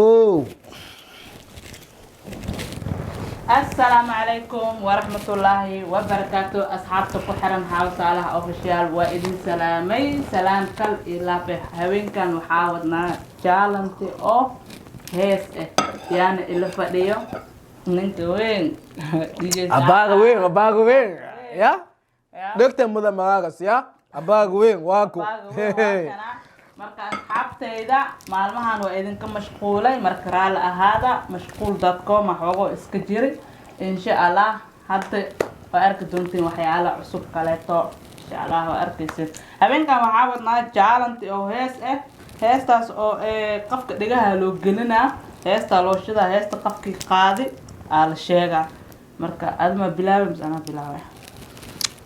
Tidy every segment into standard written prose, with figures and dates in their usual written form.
Go. Asalaamu calaykum waraxmatullaahi wabarakaatu. Asxaabta ku xiran Xaawo Saalax Official, waa idin salaamay, salaan kal iyo laabe. Haweenkan waxaa wadnaa challenge oo hees ah, yaana ila fadhiyo ninka weyn, DJ. Abaaga weyn, abaaga weyn ya. Ya. Dhegta mudan magaagas ya, abaaga weyn waa ku. Abaaga weyn waa kana. Marka asxaabtayda, maalmahan waa idinka mashquulay, marka raali ahaada. Mashquul.com waxoogoo iska jiray. Insha Allah hadda waa arki doontiin waxyaala cusub kaleeto, insha Allah waa arkaysin. Habeenkan waxaa wadnaa challenge oo hees ah, heestaas oo qofka dhegaha loo gelinaa, heestaa loo shidaa, heesta qofkii qaadi aa la sheegaa. Marka adma bilaabay mise anaa bilaabay?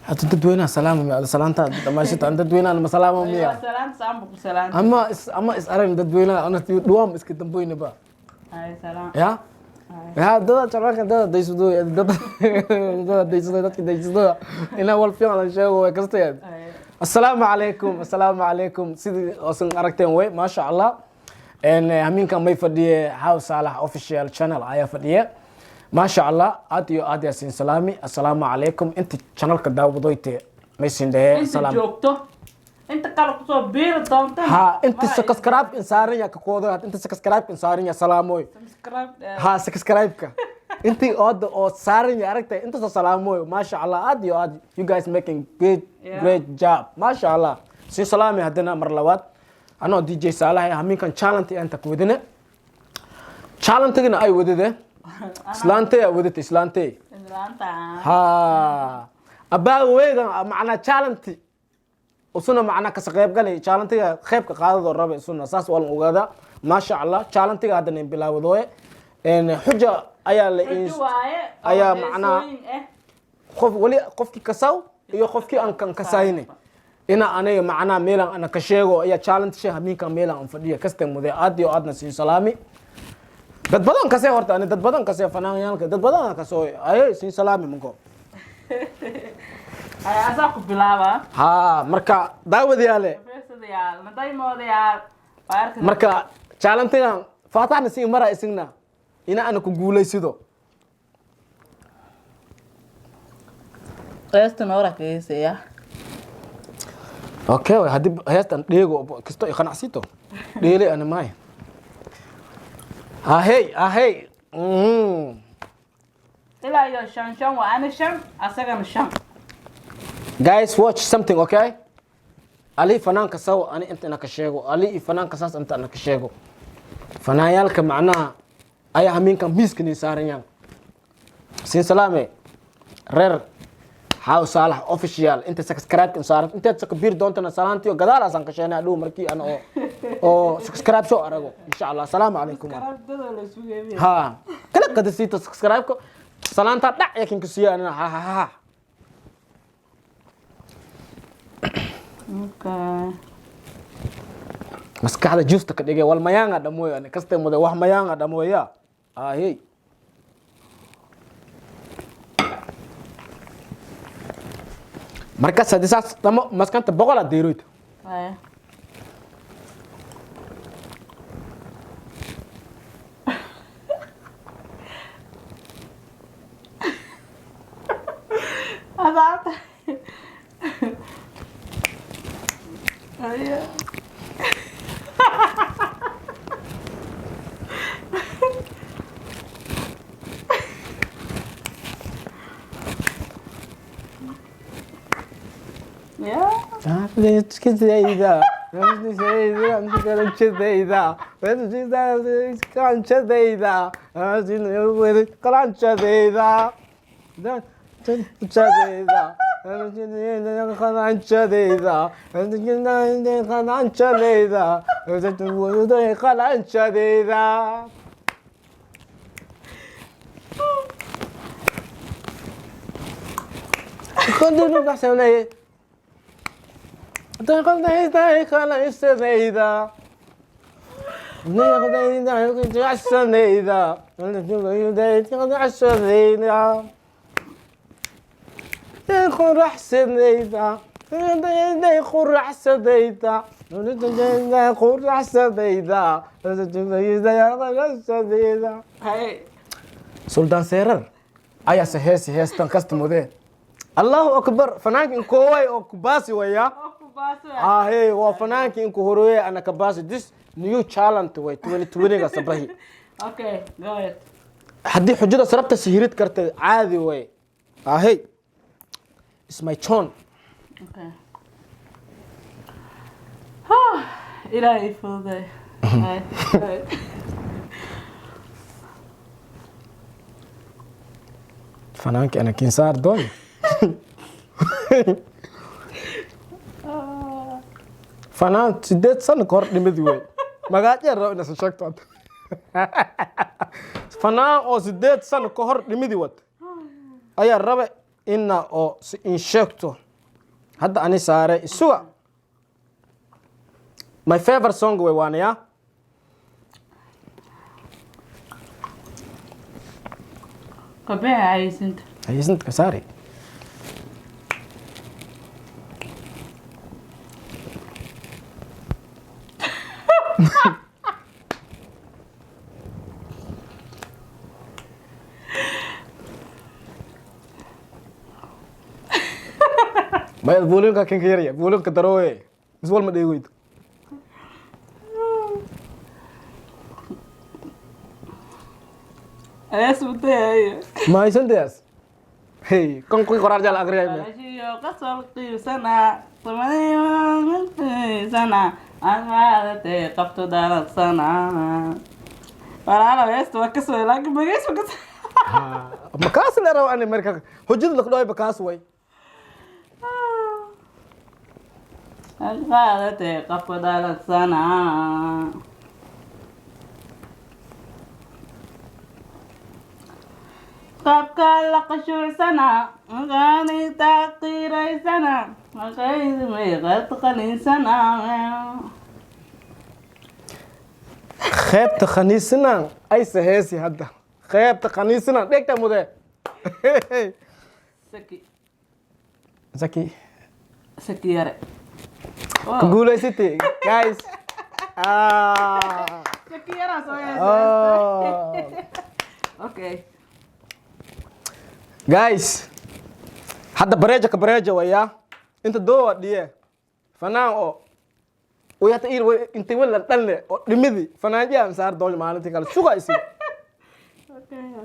Hada dadweynaha salaama, salaanta dhamaashita, dadweynaha ma salaama miya? Salaanta saanba ku salaanta. Ama is arag dadweynaha ana dhuwaam iska damboynaba. Ay, salaam. Ya ya, dada jararka, dada daysado, dada dada daysado, dadka daysado inaa wal fiican la sheego way kastayad. Ay. Assalaamu calaykum, assalaamu calaykum. Sidii oosan aragteen way, maasha Allah, hamiinkan may fadhiye Xaaw Saalax Official Channel ayaa fadhiye. Maasha Allah, aad iyo aad yaasiin salaami. Assalaamu calaykum inta channelka daawadoyte maysin dhehe. Inta Salaam. joogto, inta kale kusoo biiri doonta. Ha, inta subscribe in saaran ya ka koodo, inta subscribe in saaran ya salaamoy. Subscribe. Ha, subscribe-ka intii ooda oo saaran ya aragtay, inta soo salaamoy. Maasha Allah, aad iyo aad, you guys making good great job, maasha Allah. Sii salaami haddana mar labaad anoo DJ Saalax ah. Haminkan challenge inta ku wadine, challenge-gina ay wadade islaantay ay wadate islaantay. Islaanta. Ha, abaaga weegan macnaa challenge usuna macnaa kasa qayb galay, challenge-ga qaybka qaadadoo raba isuna, saas waa la ogaadaa. Maasha Allah, challenge-ga haddana in bilaawadooye xuja ayaa la Xujo waaye oo ayaa macnaa heesooyin ah. Qof wali qofkii kasaw iyo qofkii aan kan kasayne ina aniga macnaa meelan ana ka sheego ayaa challenge she haminka meelan aan fadhiya kasta mude. Aad iyo aadna sii salaami. Dad badan kasee horta, ani dad badan kasee, fanaanyaalka dad badan kasoo ayay sii salaami manko. Ay, asaa ku bilaaba. Ha, marka daawadayaale, Fiirsadayaal, nadaymoodayaal, waa arki. Marka challenge-gan faataxna sii mara isagna ina ana ku guulaysido. Heesta noora ka heesaya. Okay, haddii heestan dheego kisto i qanacsito dheele ana maay ahey ahey. Ilaa iyo shan shan waa, ani shan, asagana shan. Guys, watch something, okay? Ali fanaanka saw ani inta ina ka sheego, ali iyo fanaanka saas inta ina ka sheego, fanaanyaalka macnaha ayaa haminkan miiska nii saaran yaan. Siin salaame reer Xaaw Saalax Official, inta subscribe in saaran, intaad sakabiir doontana salaantiyo gadaalaasaan ka sheenay adhow markii ana oo subscribe soo arago, insha Allah. Asalaamu calaykum. Dadoo la sugeeyay. Ha, kala qadasiito subscribe-ka, salaantaa dhac yakin ku siiya anina. Ha ha ha. Okay. Maskaxda juusta ka dhigay wal mayaanga dhamooy ani kaste mude wax mayaanga dhamooya ahey. Markaas haddii saas dhamo maskanta 100 aa deeroyta. Ay. Asxaabta. Ayo. Yeah. Qalanjadayda, qalanjadayda, qalanjadayda, qalanjadayda, qalanjadayda, qalanjadayda. Quraxsadayda. Hay. Suldaan Seerar ayaa se heesi heestan kasta mudee. Allahu akbar, fanaanka inkooway oo kubaasi waya. Oo ku baaso. Ahe, waa fanaanka inku horeeye ana kabaasi. This new challenge way 2020ga sabahi. Okay, go ahead. Haddii xujada sarabta sihirid karta caadi way. Ahe, is my turn. Okay. Ilaahay ii fududeey. Hay, go ahead. Fanaanka ana kinsaar doon. Fanaan 8 sano ka hor dhimadi wey. Magaajeer rabo inaad sheegto hadda. Fanaan oo 8 sano ka hor dhimidi wad ayaa raba ina oo si in sheegto hadda ani saare isuga. My favorite song way waanaya. Ka bixi xayeysiinta. Haysinta ka saari. Maya, volume-ka kan ka yaraya, volume-ka darooye mis walma dheegoyd. Ayaa sugtay. Ma haysantayaas? Hey, kan kuwi qoraal jaal aqriyay me. Alashiyo qasal qiibsana sana aan qabto daladsana walaalo heesta waa kasoo, laakiin magaciisa waa kasoo. Makaas la rabo ani marka hujada la kudhawaay bakaas way. Aan qaadatay qabto daladsana. Qabka la qashuucsana qaani taqiiraysana maqayd qaninsana. Qaybta khaniisinan ayse heesi hadda. Qaybta khaniisinan dhegta mude. Saki. Zaki. Saki yare. Ku guulaysatay, guys. Ah. Saki yara soo heesay. Oh. Okay. Guys, hadda bareeja ka bareeja waya inta doowa dhiye fanaan oo way hata ir way intay wala dhalne oo dhimidi fanaanjiya aan saar doon maalintii kale suga isi. Okay.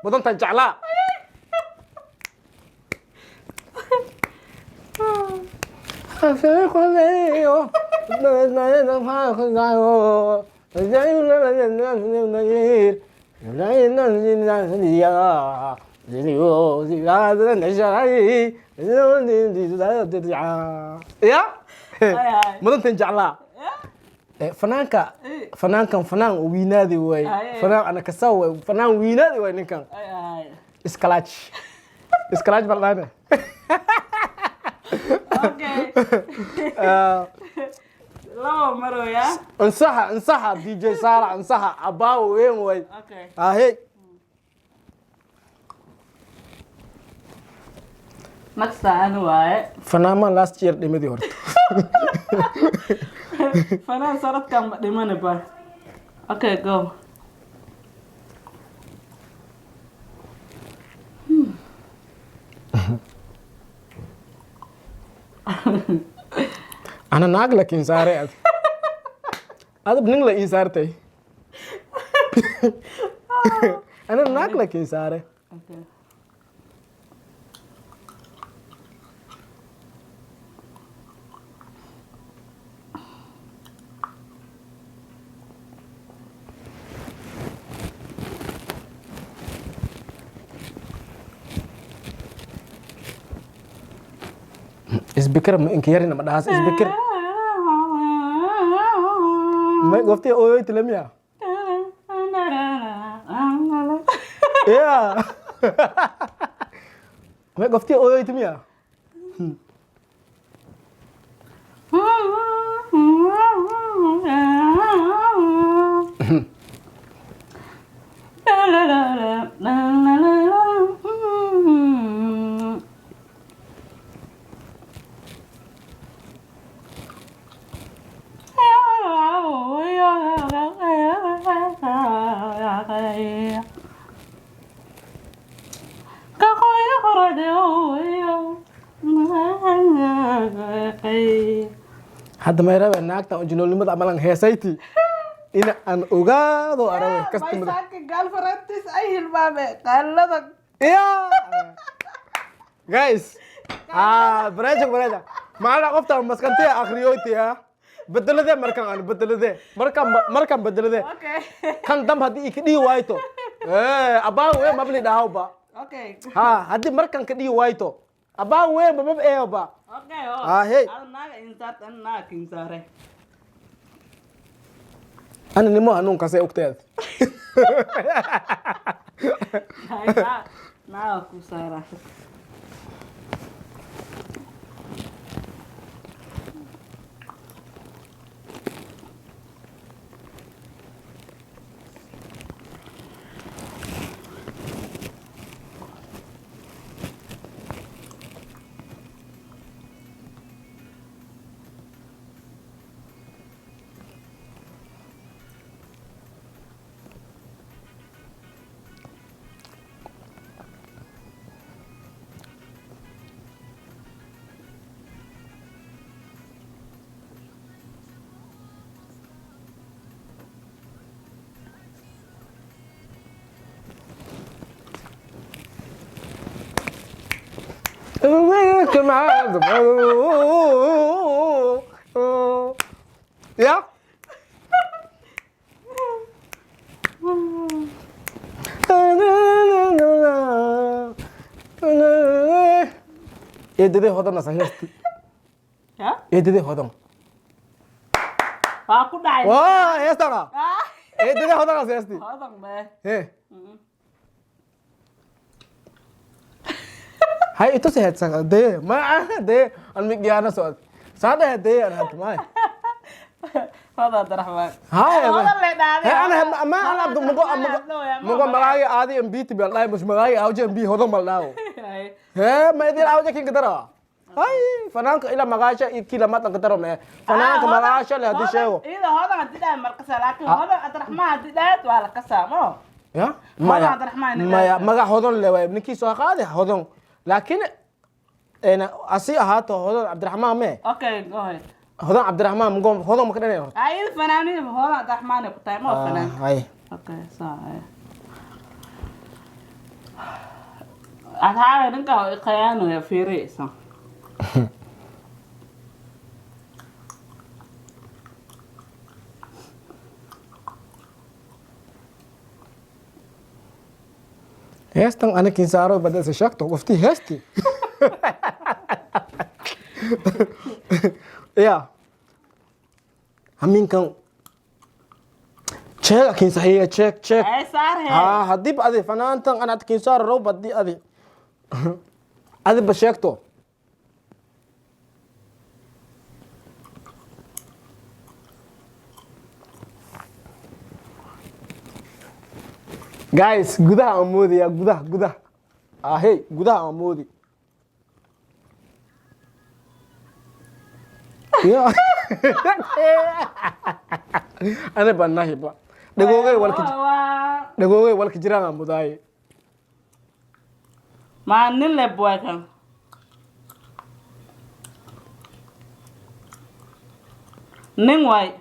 Badantan jeclaa. Ya mudantan jeclaa. Fanaanka, fanaankan fanaan oo wiinaadi waay. Aye. Fanaan ana kasaa waay, fanaan wiinaadi waay ninkan. Ay ay. Iskalaaj iskalaaj baldhaane. Okay. Laba maroya. Ansaxa, ansaxa DJ Saala, ansaxa abaawo weyn waay. Okay. Ahe. Next aan waaye. Fanaaman last year dhimadii horta. Fanaan sanadkan ma dhimani ba. Okay, go. Ana naag la kiin saaray, ad adab nin la ii saartay. Ana naag la kiin saare. Okay. Isbikir ma inka yarina ma dhahaas isbikir. Ma gofti ooyoy tilamiya. Yeah. Ma gofti ooyoy timiya. Hadda may rabe naagtan ujinoolnimada amalan heesayti ina aan ogaado arabe kastamada. Maysaanka gaalfarantiis ay hilmaame qaalada. Yeah. Guys, ah, baraja baraja. Macala qofta maskantee akhriyoyti ha. Bedelade markan aan bedelade. Markan markan bedelade. Okay. Kan dam hadii ka dhigi waayto. Eh, abaa we mabli dhaawba. Okay. Ha, hadii markan ka dhigi waayto. Abaa we mabab eeba. Okay. Oh. Ah, hey. Ad naaga insaart an naaga kinsaare. Ana nimo hanuun kasay ogteed. Naaga ku saara. Ya? Eedadee hodan asa heesti. Ha? Eedadee hodan. Waa ku dhacay. Waa heestana. Ah. Eedadee hodan asa heesti. Hodan mee. Hee. Hay itusi heedsan dee ma dee an migiyaana socod. Saadha dee an had maay. Hodan Abdiraxmaan. Hay. Hodan le dhaaday. Hey, ana ma ana abdu mugo mugo magaagi aadi MB ti bal dhaay mus magaagi awje MB hodan mal dhaawo. Hee ma idin awje kin kadara. Hay fanaanka ila magaasha kila matan kadaro me. Fanaanka magaasha le hadii sheego. Iyada hodan hadii dhahay markasa laakiin hodan Abdiraxmaan hadii dhahayd waa la kasaa mo. Ya? Hodan Maya. Abdiraxmaan Maya maga hodan le waay ninkii soo qaaday hodan. Laakiin ena asi ahaato hodan Abdiraxmaan me. Okay, go ahead. Hodan Abdiraxmaan mugo hodan ma ka dhanay horta. Ayada fanaanida hodan Abdiraxmaan ay ku tahay ma fanaan. Hay. Okay, sorry. Asxaabe ninka waa i khiyaanaya fiiriyeysa. Heestan ana kin saaro badal se sheegto qoftii heesti. Ya. Haminkan cheega kin saxiya cheeg cheeg. Ay saar hee. Ha hadii adi fanaantan anad kin saaro row badi adi. Adi ba sheegto. Guys, gudaha aan moodaya gudaha gudaha. Ah hey, gudaha aan moodi. Ya. Ana banahi ba. Dhagoogay walka Waa dhagoogay walka jiraan aan mudaaye. ma nin le boy kan. Nin waay.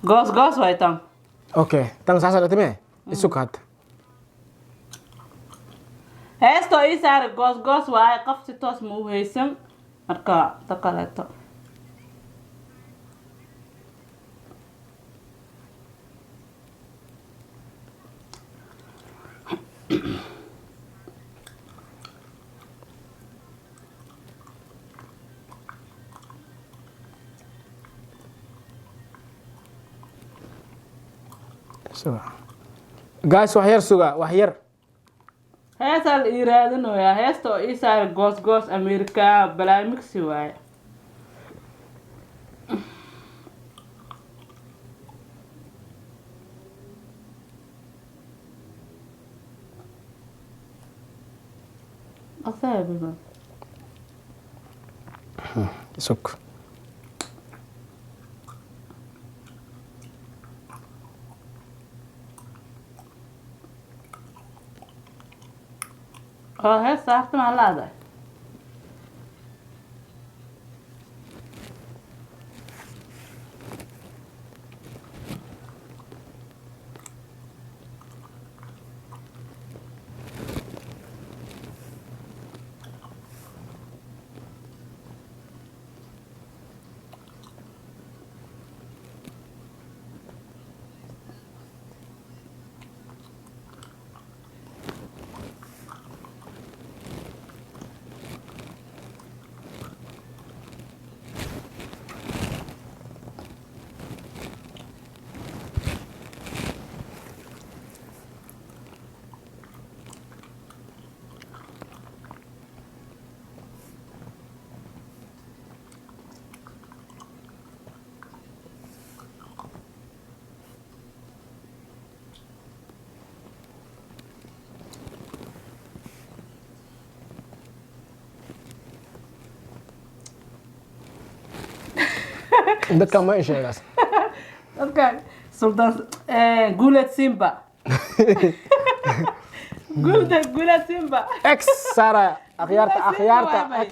Goos goos waay tan. Okay, tan saasa dhatime isug hadda. Heestoo ii saari goos goos waaye, qof si toos ma u haysan, marka ta kaleeto. Suga guys, wax yar suga, wax yar. Heesaa la ii raadinayaa, heesta oo ii saari goos goos America balaa mixi waaye. Asaga. Isug. Oo hees saarta maa laadahay? Dadka ma sheegaas. Dadkan Sultan Guuled Simba, Guuled, Guuled Simba. X saara akhyaarta. Simba. Akhyaarta. Waa bay. X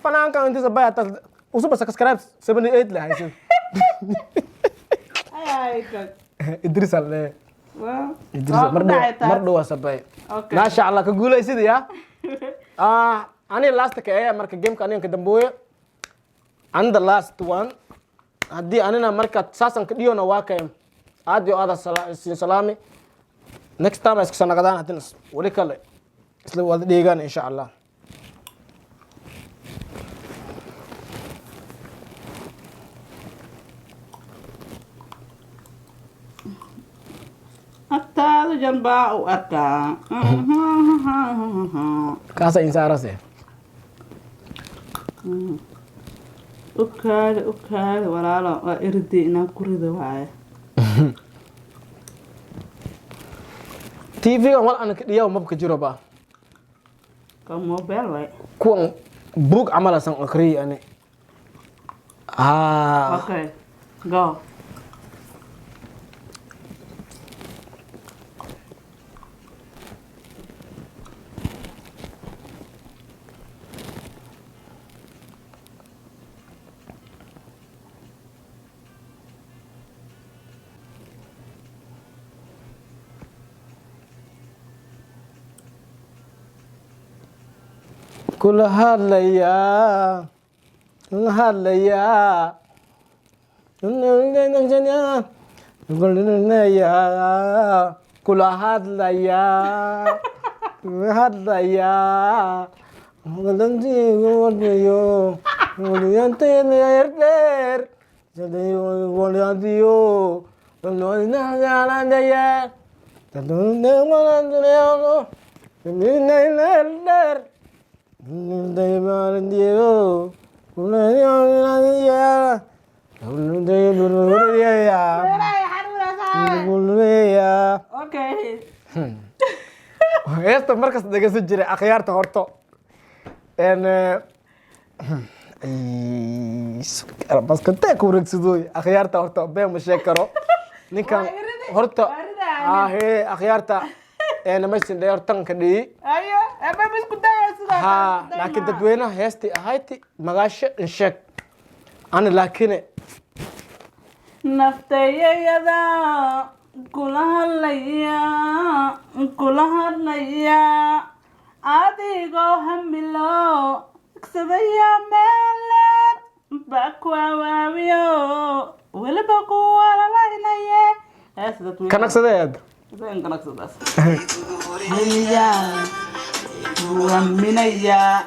fanaankan intiisa baya tas usuba subscribe 78 la haysan. Ay kan. Idris alle. Waa Idris. waa ku Mar dhow. dhacay taas. Mar dhow waa sabay. Okay. Maasha Allah, ka guulaysid ya. Ah, ani last ka ee marka gameka aniga ka dambeeyo, and the last one haddii anina marka saasan ka dhiyona waa kay aad iyo aad siin salaami. Next time ay isku sanaqadaan haddii weli kale isla wada dheegaan insha Allah. Agtaada janbaa u arkaa. Kaasa insaarase. Ukaada, ukaada walaalo, waa irdi inaan ku rido waaye. TV-gan wal ana ka dhiyaw mabka jiro ba. Ka mobile waay. Kuwan buug camal asan akriyay ani ah. Okay, go. Kula hadlayaa, kula hadlayaa, kula hadlayaa, kula hadlayaa. Dheer. Okay. Heesta markasta dhegeysan jiray akhyaarta horto. Baskantee ku wareegsadooy akhyaarta horta, been ma sheeg karo ninkan. Waa iridi- Horta waa iridaa. Ahe akhyaarta maysin dheer tanka dhiyi. Ayo aba ma isku daya sidaa. Ha, laakiin dadweynaha heestii ahayti magaasho insheeg ani laakiin Naftayayada. Kula hadlayaa, kula hadlayaa, adigoo hamilo igsadaya meeleer baa ku awaawiyo weliba ku walalaynaya. Hees dadweyne. Kanagsadeed. Sideen kanagsadaas hamiyaa waminayaa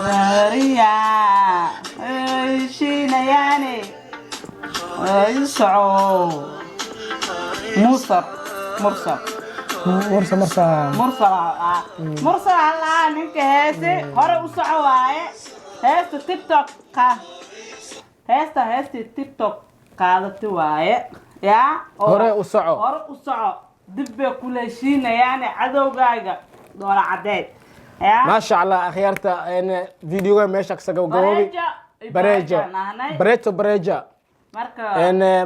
wariyaa heshiinayaane soco Mursal, Mursal. Marsa, marsa. Mursal ah, Mursal allaa ninka heese hore u soco waaye. Heesta TikTok ka, heesta, heestii TikTok qaadati waaye yaa Hore u soco. Hore u soco, dib bay kula heshiinayaane cadowgaaga doola cadeed yaa. Maasha Allah, akhyaarta, videoga meesha kasa gabagaboobi. Bareejo. Bareejo. Nahnay. Bareejo, bareeja. Marka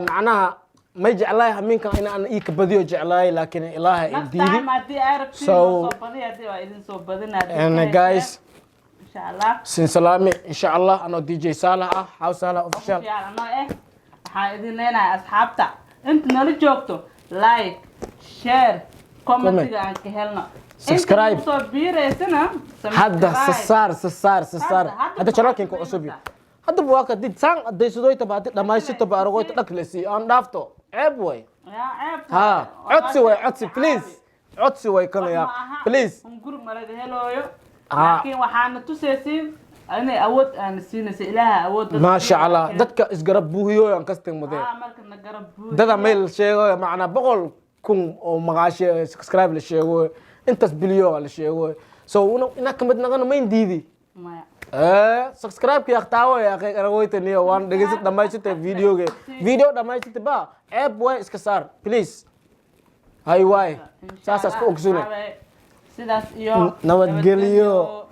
macnaha may jeclaay haminkan in aan ii kabadiyo jeclaay, laakiin Ilaaha i next diidi. time haddii ay rabtiin soo badi, haddii waa idin soo badin haddii ka Guys, hesheen. Insha Allah. Sin salaami insha Allah, anoo DJ Salah ah, Xaw Salah Official. Official anoo eh, waxaan idin leenahay asxaabta inta nala joogto, like, share, commentiga aan ka helno. Subscribe. Inta soo biireysana. Hadda sasaar, sasaar, sasaar. Hadda hadda channelkinka cusub hadda waa ka did saan adaysadoytaba haddi dhamaysatoba aragoyta dhag la sii aan dhaafto, ceeb way. Yaa ceeb. Ha, codsi way, codsi please, codsi way kanaya, please. Hunguri malaga helooyo. Ah. Laakiin waxaana tusaysiin inay awood aana siinaysa Ilaaha awood dadka Maasha siiya. Allah, dadka isgarab buuhiyo aan kasting mudee. Ah, marka na garab buuhiyo. Dada meel sheego macnaa 100,000 oo maqaashe subscribe la sheego, intaas billion la sheego, so una ina kamid naqano mayn diidi. Maya. Subscribe ki aktaawo ya akhay aragoyta niyo waan dhegeysid dhamaystirta videoge, video dhamaystirta ba ceeb way, iska saar please. Hay waay, saasaas ku ogsune. Sidaas iyo Nabadgelyo.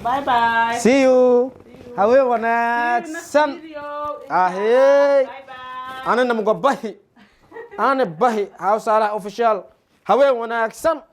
Bye bye. See you, haween wanaagsan. Ahey. Bye bye. Anina muga bahi, ana bahi Xaw Saalax Official, haween wanaagsan.